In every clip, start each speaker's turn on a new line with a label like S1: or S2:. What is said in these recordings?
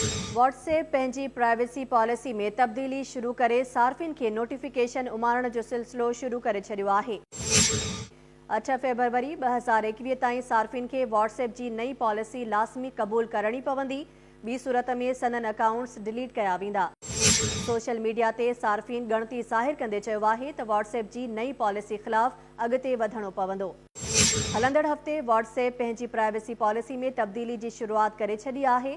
S1: Whats app پنهنجي privacy policy ۾ تبديلي شروع ڪري صارفين کي نوٽيفڪيشن اماڻڻ جو سلسلو شروع ڪري ڇڏيو آهي. اٺ فيبروري 2021 تائين صارفين کي واٽس ايپ جي نئين پاليسي لازمي قبول ڪرڻي پوندي، ٻي صورت ۾ سندن اڪائونٽس ڊليٽ ڪيا ويندا. سوشل ميڊيا تي صارفين ڳڻتي ظاهر ڪندي چيو آهي ته واٽس ايپ جي نئين پاليسي خلاف اڳتي وڌڻو پوندو. هلندڙ هفتي واٽس ايپ پنهنجي پرائيويسي پاليسي ۾ تبديلي جي شروعات ڪري ڇڏي آهي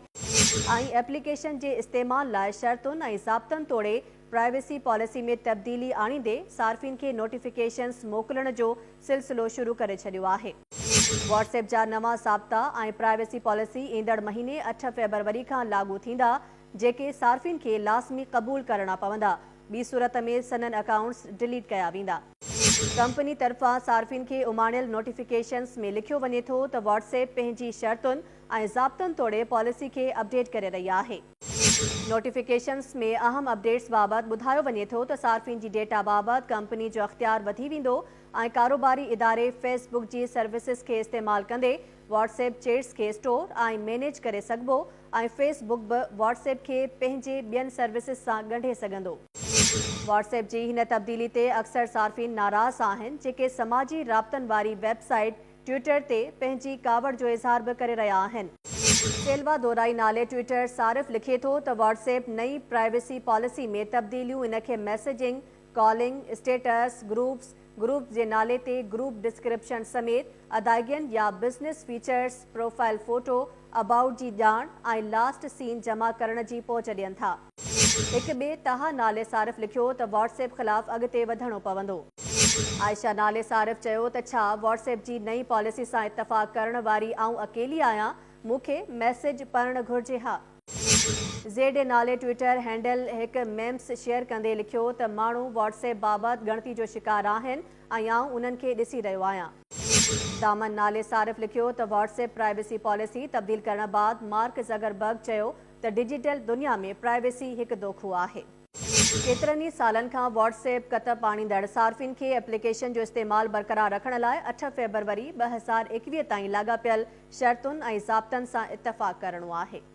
S1: ۽ ايپليڪيشن جي استعمال لاء شرطن ۽ ضابطن توڙي پرائيويسي پاليسي ۾ تبديلي آڻيندي صارفين کي نوٽيفڪيشنز موڪلڻ جو سلسلو شروع ڪري ڇڏيو آهي. واٽس ايپ جا نوان ضابطا ۽ پرائيويسي پاليسي ايندڙ مهيني اٺ فيبروري کان لاڳو ٿيندا جيڪي صارفين کي لازمي قبول ڪرڻا پوندا، ٻي صورت ۾ سندن اڪائونٽس ڊليٽ ڪيا ويندا. ڪمپني طرفان صارفين کي اماڻيل نوٽيفڪيشنز ۾ لکيو وڃي ٿو ته واٽس ايپ پنهنجي شرطن ۽ ضابطن توڙي پاليسي کي اپڊيٽ ڪري رهي آهي. نوٽيفڪيشنز ۾ اهم اپڊيٽس بابت ٻڌايو وڃي ٿو ته صارفين جي ڊيٽا بابت ڪمپني جو اختيار وڌي ويندو ۽ ڪاروباري اداري فيس بڪ جي سروسز کي استعمال ڪندي واٽس ايپ چيٽس کي اسٽور ۽ مينيج ڪري سگهبو ۽ فيس بڪ به واٽس ايپ کي پنهنجي ٻين سروسز سان ڳنڍي سگهندو. واٽس ايپ جي هن تبديلي تي اڪثر صارفين ناراض آهن جيڪي سماجي رابطن واري ويب سائيٽ ٽوئٽر تي پنهنجي ڪاوڙ جو اظهار به ڪري رهيا آهن. سيلوا دورائي نالي ٽوئٽر صارف لکي ٿو ته واٽس ايپ نئين پرائيويسي پاليسي ۾ تبديليون ان کي messaging, calling, status, groups, groups جي نالي تي گروپ ڊسڪرپشن سميت ادائگين يا business features, profile photo, about جي ڄاڻ ۽ لاسٽ سين جمع ڪرڻ جي پهچ ڏين ٿا. هڪ ٻئي طه نالي صارف لکيو ته واٽس ايپ خلاف اڳتي وڌڻو پوندو. عائشه نالي صارف چيو ته ڇا واٽس ايپ جي نئين پاليسي سان اتفاق ڪرڻ واري آئون اڪيلي آهيان، مون کي ميسيج پڙهڻ گهرجي ها. زيڊ اي نالي ٽوئٽر هينڊل هڪ ميمز شيئر ڪندي لکيو ته ماڻهو واٽس ايپ بابت ڳڻتي جو شڪار آهن ۽ آئون انهن کي ڏسي رهيو آهيان. دامن نالي صارف لکيو ته واٽس ايپ پرائيويسي پاليسي تبديل ڪرڻ بعد مارڪ زگربرگ چيو ته ڊجيٽل دنيا ۾ پرائيويسي هڪ دوکو آهي. ڪيترن ئي سالن کان واٽس ايپ ڪتب آڻيندڙ صارفين کي ايپليڪيشن جو استعمال برقرار رکڻ لاء اٺ فيبروري 2021 تائين لاڳاپيل شرطن ۽ ضابطن سان اتفاق ڪرڻو آهي.